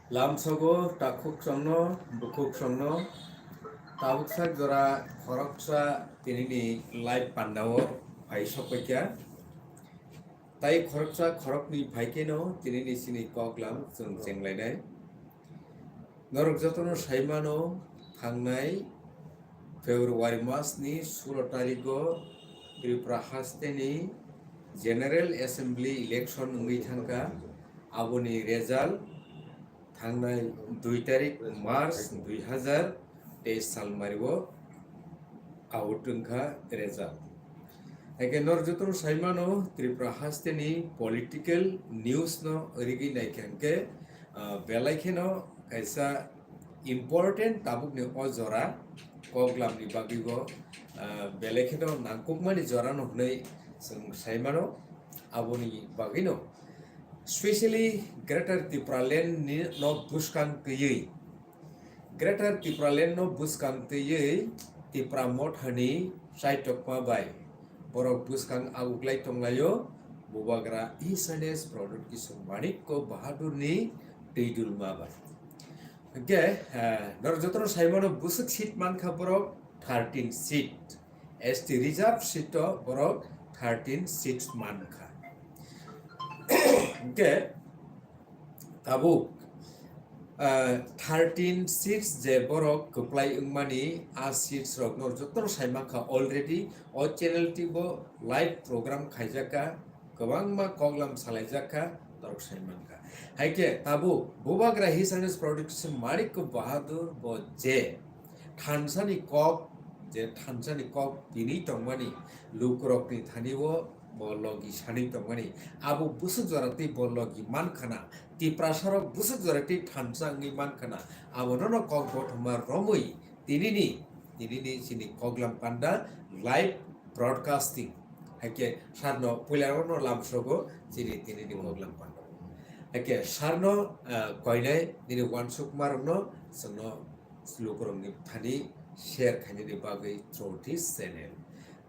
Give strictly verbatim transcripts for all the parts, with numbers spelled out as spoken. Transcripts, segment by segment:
Lamsogo takhuk songno, bukhuk songno, tabuk sak jora khoroksa tinini live pandao phai sokpaikha. Tai khoroksa khoroknwi phaikheno tinini chini koklam chwng chenglainai. Norok jotono saimano, thangnai February masni sulo tarigo Tripura hasteni General Assembly election wngwi thangkha. Aboni result thangnai dui tarik March dui hazar teis salmario out wngkha result. Haikhe nor jotono saimano, Tripura hasteni political news no rigwi naikha hwnkhe, ah, belai kheno kaisa important tabukni o jora koklamni bagwibo, ah, belai kheno nangkukmani jorano hwnwi chwng saimano. Aboni bagwino specially Greater Tipraland ni no bwskang twiwi, Greater Tipraland no bwskang twiwi Tipra Mothani chaitokma bai borok bwskang aguklai tonglaio, Bubagra His Highness Pradyot Kishore Manikya Bahadurni twi dulma bai. Hwnkhe, eh, norok jotono saimano bwswk seat mankha borok thirteen seat. S T reserve seat o borok thirteen seats mankha. Hwnkhe tabuk, ah, thirteen seats je borok kwplai wngmani, a seats rokno jotono saimankha already, o channel tibo live program khaijakha, kwbangma koklam salaijakha, norok saimankha. Haikhe tabuk Bubagra His Highness Pradyot Kishore Manikya Bahadur bo je thansani kok, je thansani kok tini tongmani lukurokni thani o bo logi sani tongmani, abo bwswk jora tei bo logi mankhana, Tiprasarok bwswk jora tei thansa wngwi mankhana, abono no kok bothoma romwi tinini, tinini chini koklam panda live broadcasting. Haikhe sarno puila rono lamsogo chini tinini koklam panda. Haikhe sarno, ah, koinai nini wansukmarokno chwngno lukurokni thani share khainani bagwi through this channel.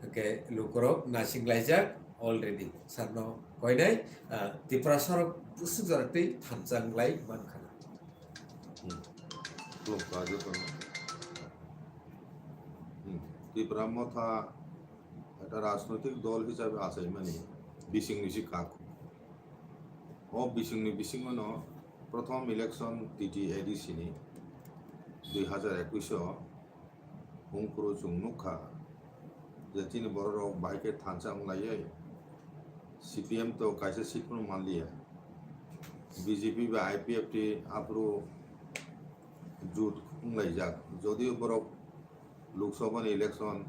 Hwnkhe lukurok naisinglaijak already. Sarno koinai, ah, Tiprasarok bwswk jora tei thansa wngwi mankhana. Hmm. Khulumkha jotono. Hmm. Tipra Motha ekta rajnoitik dol hisabe achaimani bisingni si kak. O bisingni bisingono prothom election T T A D C ni dui hazar ekush o hung phuru chwng nukha je chini bororok bahai khe thansa wnglaiwi C P M to kaisa seat phano manliya, B J P bai I P F T aphuru jut wnglaijak, jodio borok Lok Sabha ni election,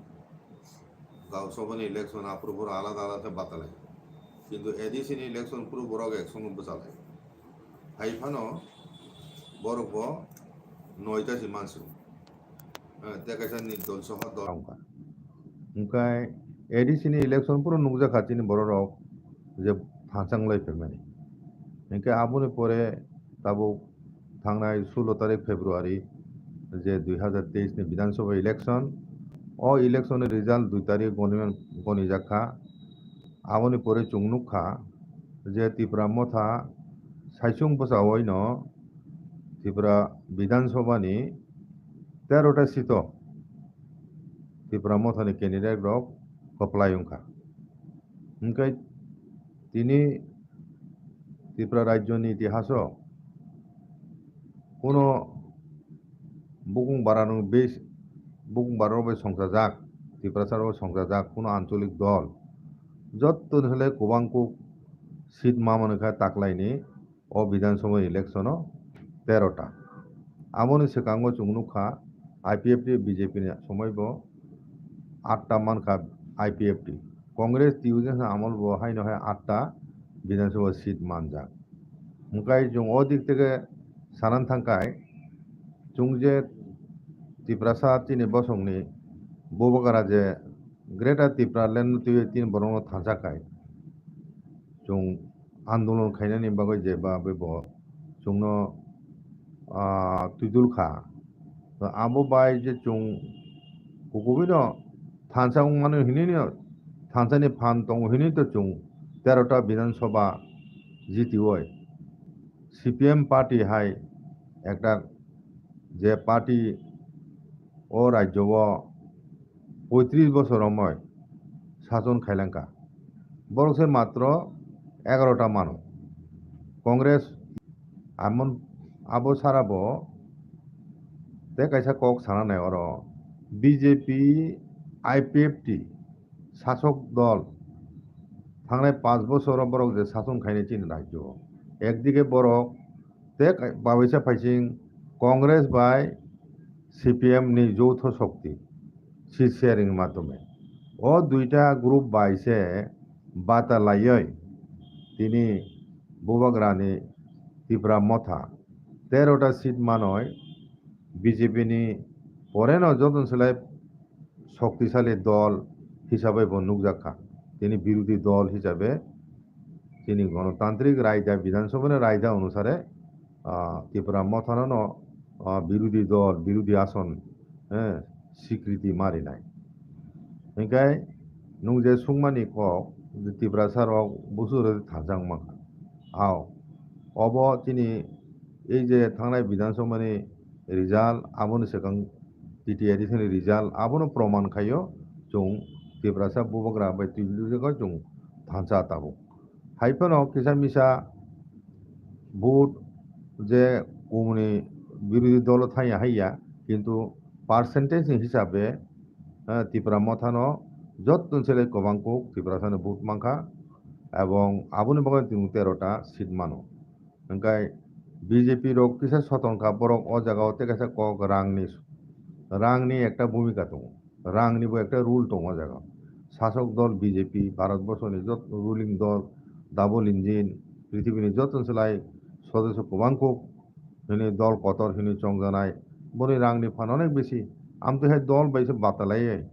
Gau Sabha ni election aphuru phuru alada alada khe batalai. Kintu A D C ni election phuru borok ek songo bwchalai. Hai phano borok bo noita si mansu. Eh, tei kaisa ni dol soho dol. Wngkha. Wngkha A D C ni election phuru nukjakha chini borok rok je thansa wngwi phaimani. Hingke aboni pore tabuk thangnai sulo tarik February je dui hazar teis ni Bidhan Sabha election, o election ni result dui tarik goniman-, gonijakha. Aboni pore chwng nukha je Tipra Motha saichung bwchaoino Tripura Bidhan Sabha ni tero ta seat o Tipra Motha ni candidate rok kwplai wngkha. Hingke tini Tripura rajyo ni itihaso kuno bukung bara no bes-, bukung bara rok bai songchajak, Tiprasa rok bai songchajak kuno ancholik dol jotto ni hwle kwbang kuk seat ma manwi kha taklai ni o Bidhan Sabha election o tero ta. Aboni swkango chwng nukha I P F T B J P ni somoi bo atta mankha I P F T. Congress T U J amol bo haino hai atta Bidhan Sabha seat manjak. Hwnkhe chwng o dik theke sanan thangkhai, chwng je Tiprasa chini bosongni Bubagra je Greater Tipraland no twiwi tin borokno thansa khai. Chwng andolon khainani bagwi je ba bai bo chwngno, ah, twidul kha. To abo bai je chwng kukubuino thansa wngmano hinwi no thansani phan tongo hinwi to chwng tero ta Bidhan Sabha jitiwi C P M party hai Ekta je party o rajyo o poitris bosor romoi sason khailangkha, borok se matro egarota mano. Congress amon abo sara bo te kaisa kok sana nai oro B J P, I P F T sasok dol thangnai panch bosoro borok je sason khainai chini rajyo o. Ekdike borok te babaisa phaising Congress bai C P M ni joutho shokti seat sharing ni madhyome o duita group bai se bata laioi tini Bubagrani Tipra Motha terota seat manoi B J P ni poreno joton selai shoktisali dol hisabai bo nukjak kha. Tini birodhi dol hisabe tini Ganatantrik Raida, Bidhan Sabha ni Raida onusare, ah, Tipra Mothano no, ah, birodhi dol, birodhi ason, eh, sikriti marinai. Hinkhe nwng je sungmani kok, je Tiprasa rok busu rwdi thansa wngma kha. Ao, obo chini ei je thangnai Bidhan Sabha ni result, aboni swkang T T A D C ni result, abono proman khaio, chwng Tiprasa Bubagra bai twijlwjagwi chwng thansa tabuk. Hai phano kisa misa vote je kumuni birodhi dolo thangya haiya, kintu percentage ni hisabe, eh, Tipra Mothano jottoni selai kwbang kuk Tiprasano vote mankha, ebong aboni bagwi tini terota seat mano. Hingkai B J P rok kisa soton kha, borok o jagao tei kaisa kok rangni, rangni ekta bhumika tongo. Rangni bo ekta role tongo o jaga. Sasok dol B J P, Bharat borsoni jot-, ruling dol, double engine, prithibini joto selai sodosyo kwbang kuk hwnwi dol kotor hwnwi chongjanai. Boni rangni phan onek bisi. Amtwi hai dol bai se batalaiwi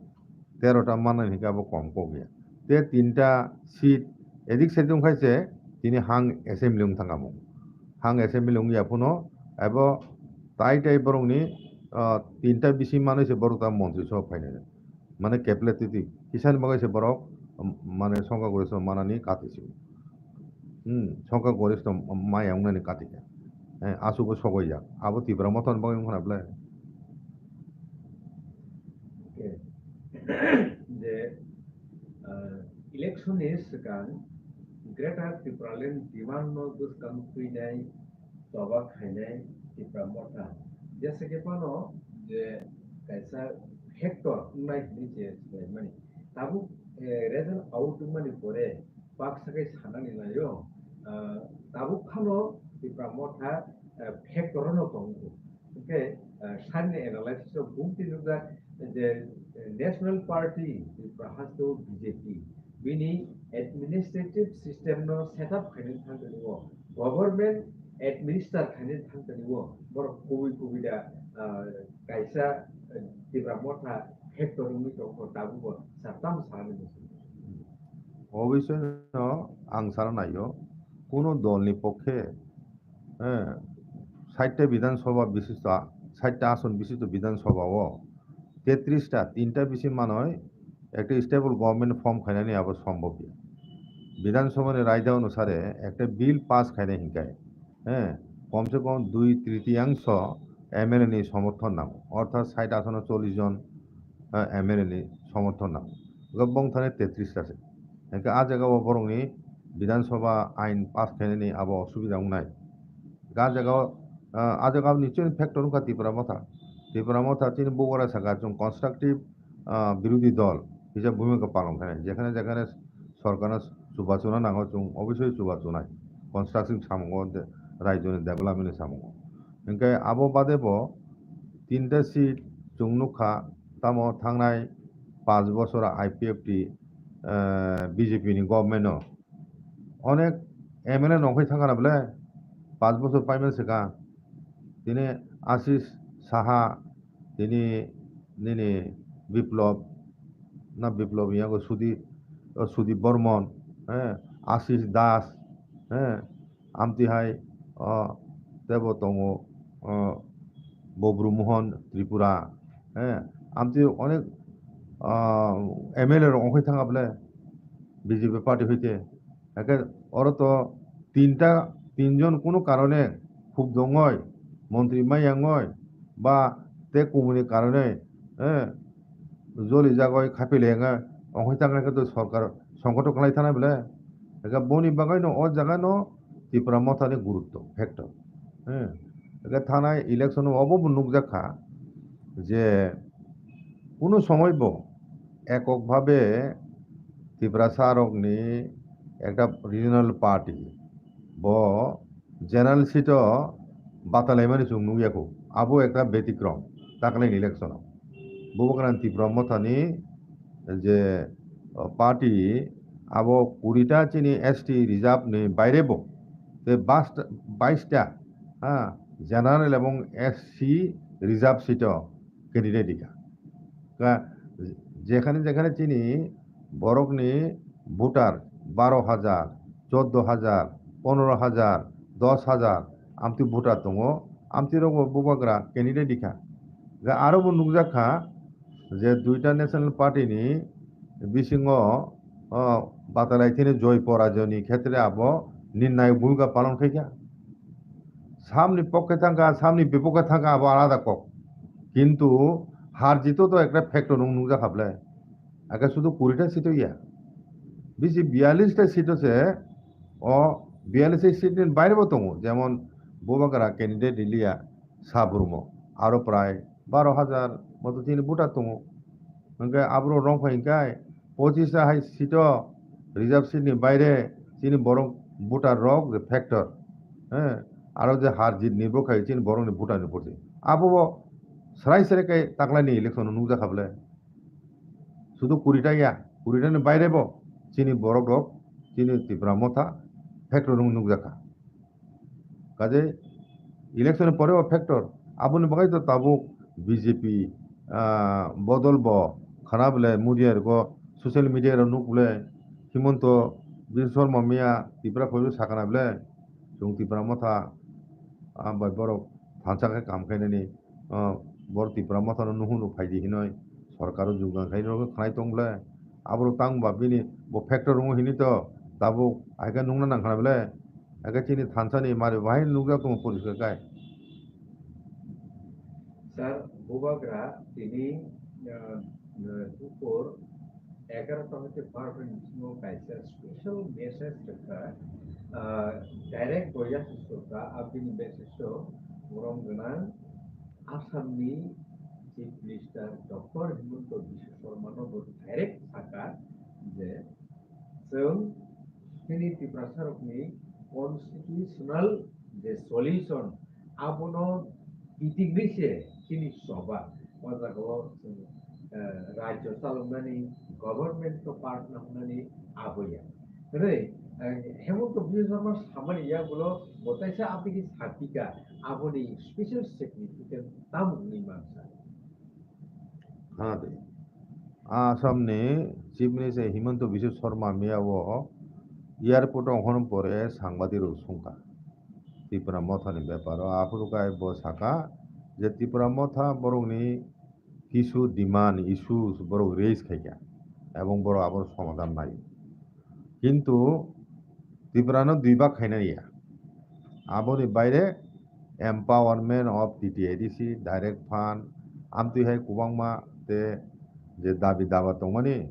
terota mannani hinkhe abo kom kok ya. Te tinta seat edik side wngkhai se tini hang assembly wng thang amo. Hang assembly wng ya phano abo tai tai borokni, ah, tinta bisi manwi se borok ta montri sabha phainai. Mane keple titi kisani bagwi se borok, um, mane songkha gorista manani kati se. Hmm, songkha gorista maya wngnani kati khe. Eh, aswk bo sogwi ya. Abo Tipra Mothani bagwi wngkha na ble? Okay. Je, ah, election ni swkang Greater Tipraland demand no bwskang twinai choba khainai Tipra Motha. Jesa khe phano je kaisa factor wngnai hinwi je swlaimani. Tabuk, eh, result out wngmani pore baksa khe sanani laio, ah, tabuk phano Tipra Motha, eh, factor no tongo. Hingkhe, ah, sanni analysis o bumti nukjak je, eh, National Party Tripura haste o B J P bini administrative system no set up khainani thangtani o, government administer khainani thangtani o, borok kubui kubui da, ah, kaisa, ah, Tipra Motha factor wngwi tongkho tabukbo sa tamo sanani muchung. O bisoino ang sana naio, kuno dolni pokhe, eh, sait ta Bidhan Sabha bisishto, sait ta ason bisishto Bidhan Sabha o tetris ta, tinta bisi manoi ekta stable government form khainani abo sombhob ya. Bidhan Sabha ni raida onusare ekta bill pass khainai hinkai, eh, kom se kom dui tritiyangsho M L A ni somorthon nango, orthat sait asono chollish jon, eh, M L A ni somorthon nango. Hwnkhe bongthani tetris ta se. Hwnkhe ah jaga o borokni Bidhan Sabha ain pass khainani abo osubida wngnai. Hwnkhe ah jaga o, ah, ah jaga o nichoi factor wngkha Tipra Motha. Tipra Motha chini bugora saka chwng constructive, ah, birodhi dol hisa bhumika palon khainai. Jekhane jekhane sorkarno chubachu na nango, chwng obviously chubachu nai. Constructive samungo de-, raijoni development ni samungo. Hwnkhe abo bade bo tinta seat chwng nukha, tamo thangnai panch bosor I P F T, eh, B J P ni government o onek M L A nongkhai thangkha na bwle, panch bosor paimani swkang. Tini Ashish Saha, tini nini Biplab, na Biplab yago Sudip, o Sudip Bormon, eh, Ashish Das, eh, amtwi hai, o, tebo tongo, o, Bobru Mohon Tripura, eh, amtwi onek, o, M L A rok ongkhai thang able B J P party hoite. Hake oro to tinta, tinjon kuno karone khub dongoi, montri mai yangoi ba te kumuni karonoi, eh, joli jagoi khapi lengoi ongkhoi tangnai khe to sorkar songkoto kwlai thana bele. Ega boni bagwi no o jaga no Tipra Motha ni gurutto factor. Eh, ega thanai election o obo bo nukjak kha je kunu somoi bo ekok bhabe Tiprasa rokni ekta regional party bo general seat o batalaimani chwng nukya kho. Abo ekta betikrom taklai ni election o. Bubagra Tipra Motha ni je, o, party abo kurita chini S T reserve ni baire bo te bas-, bais ta, ha, general ebong S C reserve seat o candidate rikha. Ka, jekhane jekhane chini borokni voter baro hajar, choddo hajar, ponero hajar, dos hajar amtwi voter tongo, amtwi rokbo bubagra candidate rikha. Ga aro bo nukjak kha je duita national party ni bisingo, o, batalai thini joy porajoy ni khetre abo nirnayok bhumika palon khaikha. Samni pokke thangkha, samni bipokhe thangkha, abo alada kok. Kintu har jito to ekta factor nung nukjak kha bwle. Ake sudu kurita seat o ya. Bisi biyallis ta seat o se, o biyallis seat ni baire bo tongo. Jemon Bubagra candidate riliya Sabrumo. Aro prai baro hajar moto chini voter tongo. Hwnkhe aboro rong phai hwnkhe pochis ta hai seat o reserve seat ni baire chini borok voter rok je factor, eh, aro je har jit ni bo khai chini borok ni voter ni porti. Abo bo srai srai kai taklai ni election o nukjak kha bwle. Sudu kurita ya, kurita ni baire bo chini borok rok chini Tipra Motha factor rok nukjak kha. Kaje election ni pore o factor, aboni bagwi to tabuk B J P, ah, bodol bo khana bwle media rwgo, social media rok nuk bwle Himanta Biswa Sarma miya Tipra phaibo sakana bwle chwng Tipra Motha, ah, bai borok thansa khe kam khainani, ah, bor Tipra Motha no nuhunu phaidi hinoi sorkar o jogdan khainai rok khanai tong bwle. Aborok tang ba bini bo factor wngo hini to tabuk ahaikhe nungna nang khana bwle. Ahaikhe chini thansa ni mari bahai nukjak tongo poriskar kai. Sir, Bubagra tini, ah, ah, dupor egaroh ta hoite barota ni bisingo kaisa special message rwkha, ah, direct bo yasuk rwkha, aboni message o borom gwnang Assam ni Chief Minister Doctor Himanta Biswa Sarma no bo direct sakha je chwng chini Tiprasa rokni constitutional je solution abono kitingwi se chini soba o jaga o chwng, eh, rajyo chaloknani, government to partner hwnani aboya. Hwnwi, eh, Hemanta Biswa Sarma samani yagulo bo taisa aboni satika aboni special significance tamo hwnwi mansa. Khna di. Assam ni Chief Minister Himanta Biswa Sarma miya o airport o ongkhorna pore sangbadik rok sungkha Tipra Motha ni bepar o. Aphuru kai bo sakha je Tipra Motha borok ni kisu demand issues borok raise khaikha ebong borok abo somadhan nai. Kintu Tipra no dui bak khaina ya. Aboni baire empowerment of T T A D C, direct fund, amtwi hai kwbangma te je dabi daba tongmani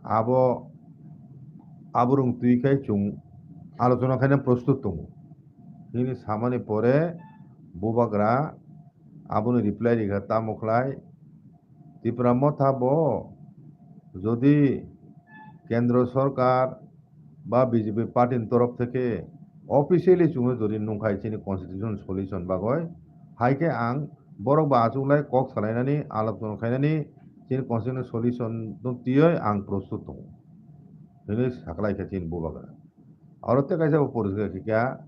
abo aborok twi khai chwng alochona khaina prostut tongo. Nini samani pore Bubagra aboni reply rikha tamo khlai Tipra Motha bo jodi Kendro Sorkar ba B J P party ni torof theke officially chwngno jodi nungkhai chini constitution solution bagoi, hai khe ang borok ba achuklai kok salainani, alok chwng khainani, chini constitution solution no twiwi ang prostut tongo, hwnwi saklai kha chini Bubagra. Oro tei kaisa bo poriskar khe kha,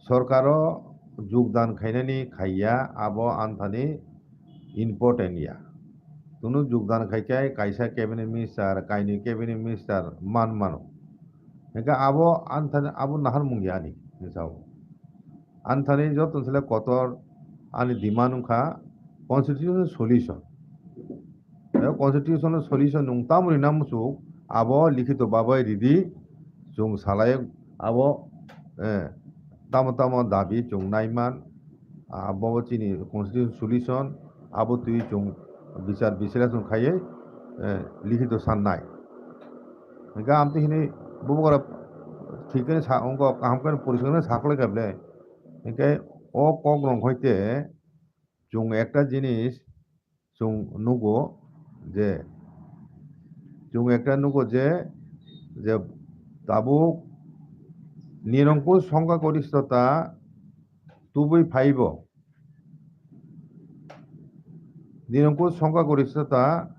sorkaro jogdan khainani khaiya, abo anthani important ya. Tunu jogdan khai khe kaisa cabinet minister, kainwi cabinet minister man mano. Hingkhe abo anthani abo naharmung ya ani, hinwi sao. Anthani joto sele kotor ani demand wngkha constitution solution. Constitution solution nwng tamoni na muchuk abo likhito babai ridi, chwng salai abo, eh, tamo tamo dabi chwng naiman. ah, bo chini constitution solution, abo twi chwng bichar bisleshon khaiwi, eh, likhito sannai. Hingkhe amtwi hwnwi bubagra thik khe sa-, wngkha kaham khe poriskar khe saklai kha bwle. Hingkhe o kok rok hoite chwng ekta jinis chwng nugo je, chwng ekta nugo je, je tabuk nirongkul songkha goristota tubui phaibo. Nirongkul songkha goristota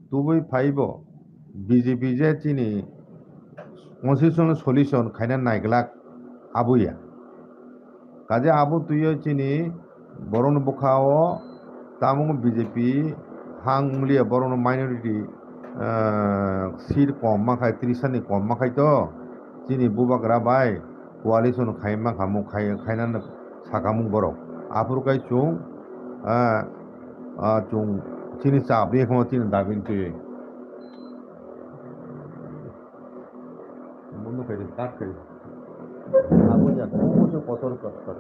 tubui phaibo B J P je chini constitutional solution khaina naiglak abuya. Kaje abo twiyo chini borokni bwkhao tamung B J P hang wnglia borokno minority, ah, seat kom mankhai, tris ni kom mankhai to chini bubagra bai coalition khai mankha, mung khai, khainani sakamung borok. Aphuru kai chwng, ah, ah, chwng chini chap ri khamo chini dabi twi. Bondo khaidi, cut khaidi. Abo ya, kotor, kotor.